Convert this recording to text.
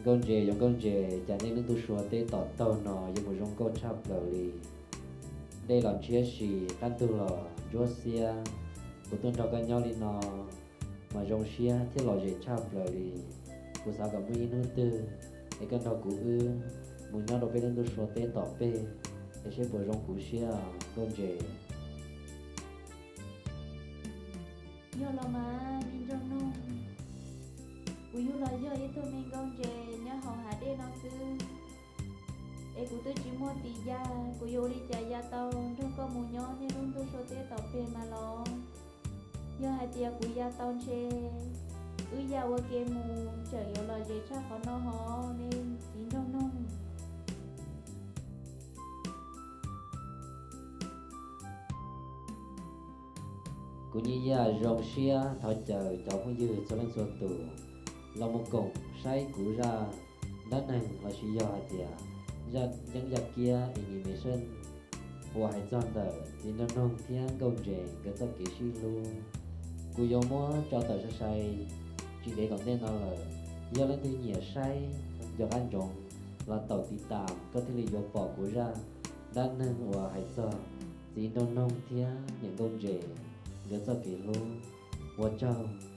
Nkauj Ntses, yog Nkauj Ntses, cas nej lub ntuj sua teb tom taug no yuav mus zoo nkauj tshaj plaws li. Dej los ntshiab si, qab ntug los ntsuab xiab. Kuv tuaj nrog koj nyob li no mas zoo siab thiab lom zem tshaj plaws li. Kuv xav kom muaj ib hnub twg es koj nrog kuv wb mus nyob rau peb lub ntuj sua teb tom peg, es seb puas zoo kuv siab, Nkauj Ntses. Yog los mas me nraug noog, kuv yug los yog ib tug me nkauj ntses nyob hauv hav dej no xwb, es kuv twb tsis muaj tis ya, kuv yuav ua li cas ya tau nrog koj mus nyob nej lub ntuj sua teb tom peg mas los? Yog hais tias kuv ya tau ntshe wb ya ua ke mus tseem yuav lom zem tshaj qhov no hov me txiv nraug noog. Kuv yeej yam zoo siab thov caw cov phooj ywg txhua leej txhua tus los mus koom saib kuv zaj dab neeg lossis yog hais tias zaj yeeb yaj kiab animation uas hais txog ntawm txiv nraug noog thiab nkauj ntses nkawd txoj kev sib hlub. Kuv yuav muab tso tawm sai sai tsis ntev tom ntej no lawm. Yog leej twg nyiam saib nco qab ntsoov los tau tiv tam koj thiaj li yuav pom kuv zaj dab neeg uas hais txog txiv nraug noog thiab niam nkauj ntses nkawd txoj kev hlub. Ua tsaug.